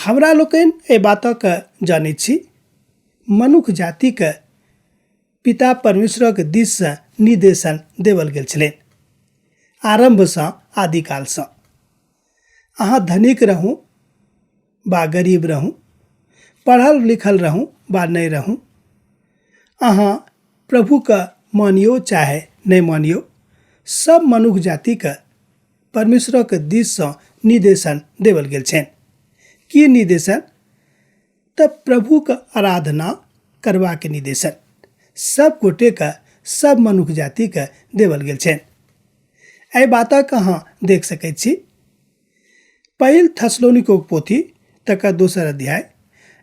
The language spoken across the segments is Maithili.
हमरा लोकनि एहि बातक जनैत छी, मनुख जातिके पिता परमेश्वरक दिससँ निर्देशन देवल गेल छलनि आरम्भसँ, आदिकालसँ। अहाँ धनिक रहू बा गरीब रहू, पढ़ल लिखल रहू बा नहि रहू, अहाँ प्रभुके मानियौ चाहे नहि मानियौ, सब मनुख जातिके परमेश्वरक दिससँ निर्देशन देवल गेल छनि। की निर्देशन? तऽ प्रभुके आराधना करबाक निर्देशन सब गोटेके, सब मनुख जातिके देवल गेल छनि। एहि बातक अहाँ देख सकै छी पहिल थसलोनिकोक पोथी तकर दोसर अध्याय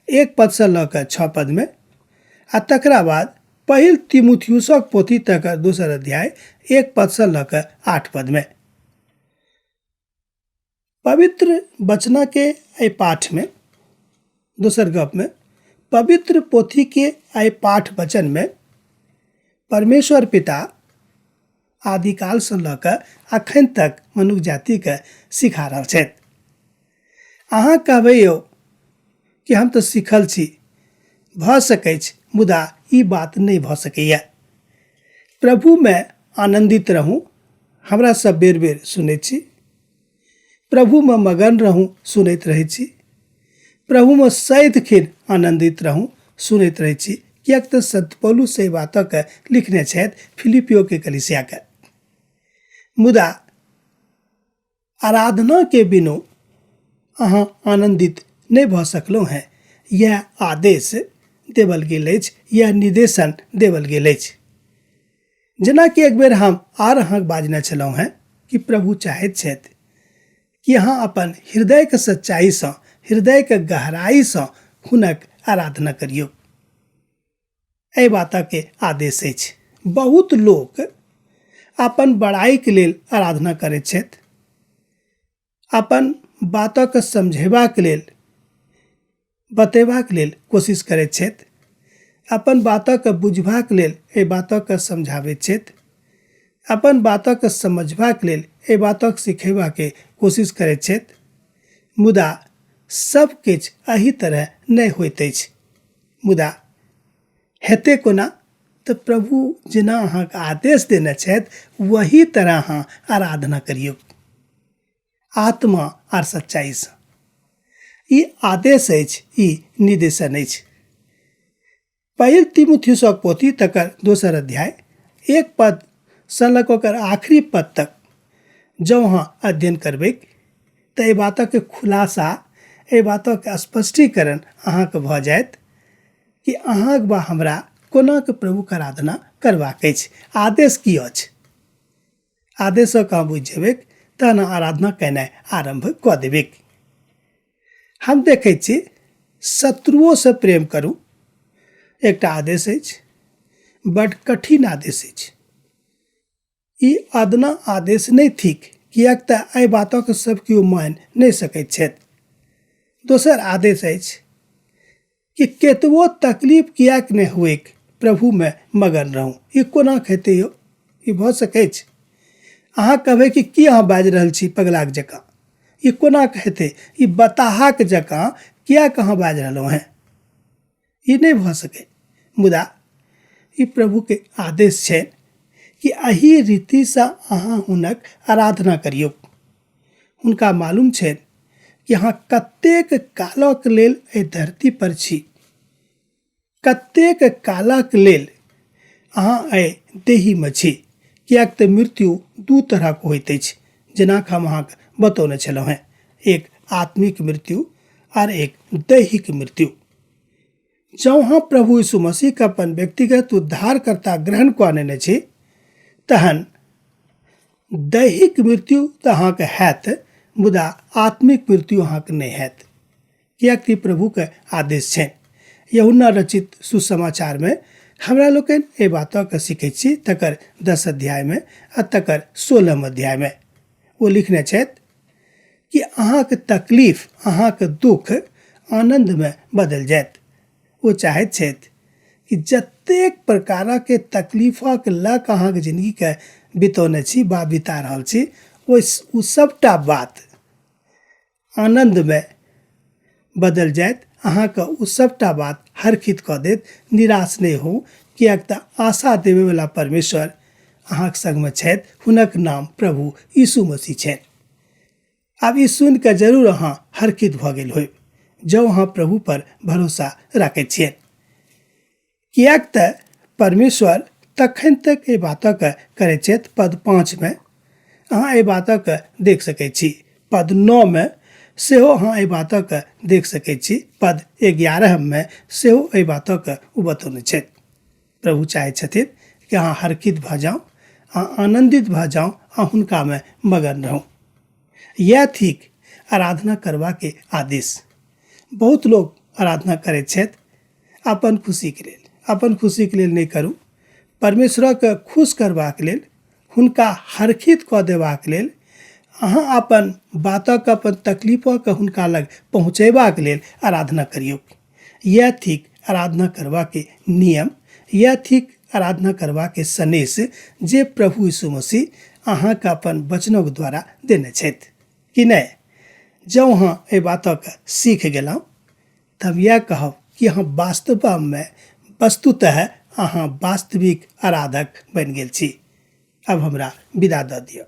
1 पदसँ लऽ कऽ 6 पदमे, आ तकरा बाद पहिल तिमुथियुसक पोथी तकर दोसर अध्याय 1 पदसँ लऽ कऽ 8 पदमे। पवित्र वचनके एहि पाठमे, दोसर गपमे, पवित्र पोथीके एहि पाठ वचनमे परमेश्वर पिता आदिकालसँ लऽ कऽ अखन तक मनुख जातिके सिखा रहल छथि। अहाँ कहबै यौ कि हम तऽ सीखल छी, भऽ सकैछ, मुदा ई बात नहि भऽ सकैए। प्रभुमे आनन्दित रहू, हमरा सब बेर बेर सुनै छी। प्रभुमे मगन रहू, सुनैत रहै छी। प्रभुमे सदिखन आनन्दित रहू, सुनैत रहै छी। किएक तऽ संत पौलुस एहि बातके लिखने छथि फिलिपियोके कलीसियाके। मुदा आराधनाके बिनु अहाँ आनन्दित नहि भऽ सकलहुँ हेँ, इएह आदेश देवल गेल अछि, इएह निर्देशन देवल गेल अछि। जेनाकि एक बेर हम आर अहाँके बाजने छलहुँ हेँ कि प्रभु चाहैत छथि कि अहाँ अपन हृदयके सच्चाइसँ, हृदयके गहराइसँ हुनक आराधना करियौ। एहि बातके आदेश अछि। बहुत लोक अपन बड़ाइके लेल आराधना करैत छथि, अपन बातके समझेबाक लेल, बतेबाक लेल कोशिश करैत छथि, अपन बातके बुझबाक लेल एहि बातके समझाबैत छथि, अपन बातके समझबाक लेल एहि बातके सिखेबाके कोशिश करैत छथि। मुदा सब किछु एहि तरह नहि होइत अछि। मुदा हेतै कोना? तऽ प्रभु जेना अहाँके आदेश देने छथि वही तरह अहाँ आराधना करियौ, आत्मा आर सच्चाइसँ। ई आदेश अछि, ई निर्देशन अछि। पहिल तिमुथियुसक पोथी तकर दोसर अध्याय 1 पद सँ लऽ कऽ ओकर आखिरी पद तक जँ अहाँ अध्ययन करबै तऽ एहि बातक खुलासा, एहि बातक स्पष्टीकरण अहाँके भऽ जायत कि अहाँक बा हमरा कोना के प्रभुके आराधना करबाक अछि, आदेश की अछि। आदेशक अहाँ बुझि जेबै तहन आराधना केनाइ आरम्भ कऽ देबै। हम देखै छी शत्रुओसँ प्रेम करू एकटा आदेश अछि, बड कठिन आदेश अछि। ई अदना आदेश नहि थिक, किएक तऽ एहि बातक सब केओ मानि नहि सकैत छथि। दोसर आदेश अछि कि केतबो तकलीफ किएक नहि हुएक, प्रभुमे मगन रहू। ई कोना हेतै यौ? ई भऽ सकैछ? अहाँ कहबै कि की अहाँ बाजि रहल छी पगलाक जकाँ? ई कोना हेतै? ई बताहाक जकाँ किएक अहाँ बाजि रहलहुँ हेँ? ई नहि भऽ सकै। मुदा ई प्रभुके आदेश छै कि एहि रीतिसँ अहाँ हुनक आराधना करियौ। हुनका मालूम छै कि अहाँ कतेक कालक लेल एहि धरती पर छी, कतेक कालक लेल अहाँ एहि देहीमे छी, किएक तऽ मृत्यु दू तरहक होइत अछि, जेना हम अहाँके बतौने छलहुँ हेँ, एक आत्मिक मृत्यु आर एक दैहिक मृत्यु। जँ अहाँ प्रभु यीशु मसीहके अपन व्यक्तिगत उद्धारकर्ता ग्रहण कऽ नेने छी तहन दैहिक मृत्यु तऽ अहाँके हैत, मुदा आत्मिक मृत्यु अहाँके नहि हैत, किएक तऽ प्रभुके आदेश छनि। यूहन्ना रचित सुसमाचारमे हमरा लोकनि एहि बातके सीखै छी, तकर 10 अध्यायमे आ तकर 16 अध्यायमे ओ लिखने छथि कि अहाँके तकलीफ, अहाँके दुख आनन्दमे बदलि जायत। ओ चाहैत छथि कि जतेक प्रकारके तकलीफक लऽ कऽ अहाँके जिन्दगीके बितौने छी बा बिता रहल छी, ओ सबटा बात आनन्दमे बदलि जायत अहाँके ओ सभटा बात हरखित कऽ देत निराश नहि होउ किएक तऽ आशा देबयवला परमेश्वर अहाँके संगमे छथि हुनक नाम प्रभु यीशु मसीह छनि आब ई सुनि कऽ जरूर अहाँ हरखित भऽ गेल होयब जँ अहाँ प्रभुपर भरोसा राखै छियै किएक तऽ परमेश्वर तखन तक एहि बातक करै छथि पद 5मे अहाँ एहि बातक देख सकै छी पद 9मे सेहो अहाँ एहि बातक देख सकै छी पद 11मे सेहो एहि बातक ओ बतौने छथि प्रभु चाहै छथिन कि अहाँ हरकित भऽ जाउ अहाँ आनन्दित भऽ जाउ आ हुनकामे मगन रहू इएह थिक आराधना करबाके आदेश बहुत लोक आराधना करैत छथि अपन खुशीके लेल अपन खुशीके लेल नहि करू परमेश्वरके खुश करबाक लेल हुनका हरखित कऽ देबाक लेल अहाँ अपन बातक अपन तकलीफक हुनका लग पहुँचेबाक लेल आराधना करियौ इएह थिक आराधना करबाके नियम इएह थिक आराधना करबाके सनेश जे प्रभु यीशु मसीह अहाँके अपन वचनक द्वारा देने छथि कि नहि जँ अहाँ एहि बातक सीख गेलहुँ तऽ हम इएह कहब कि अहाँ वास्तवमे वस्तुतः अहाँ वास्तविक आराधक बनि गेल छी अब हमरा विदा दऽ दिअ।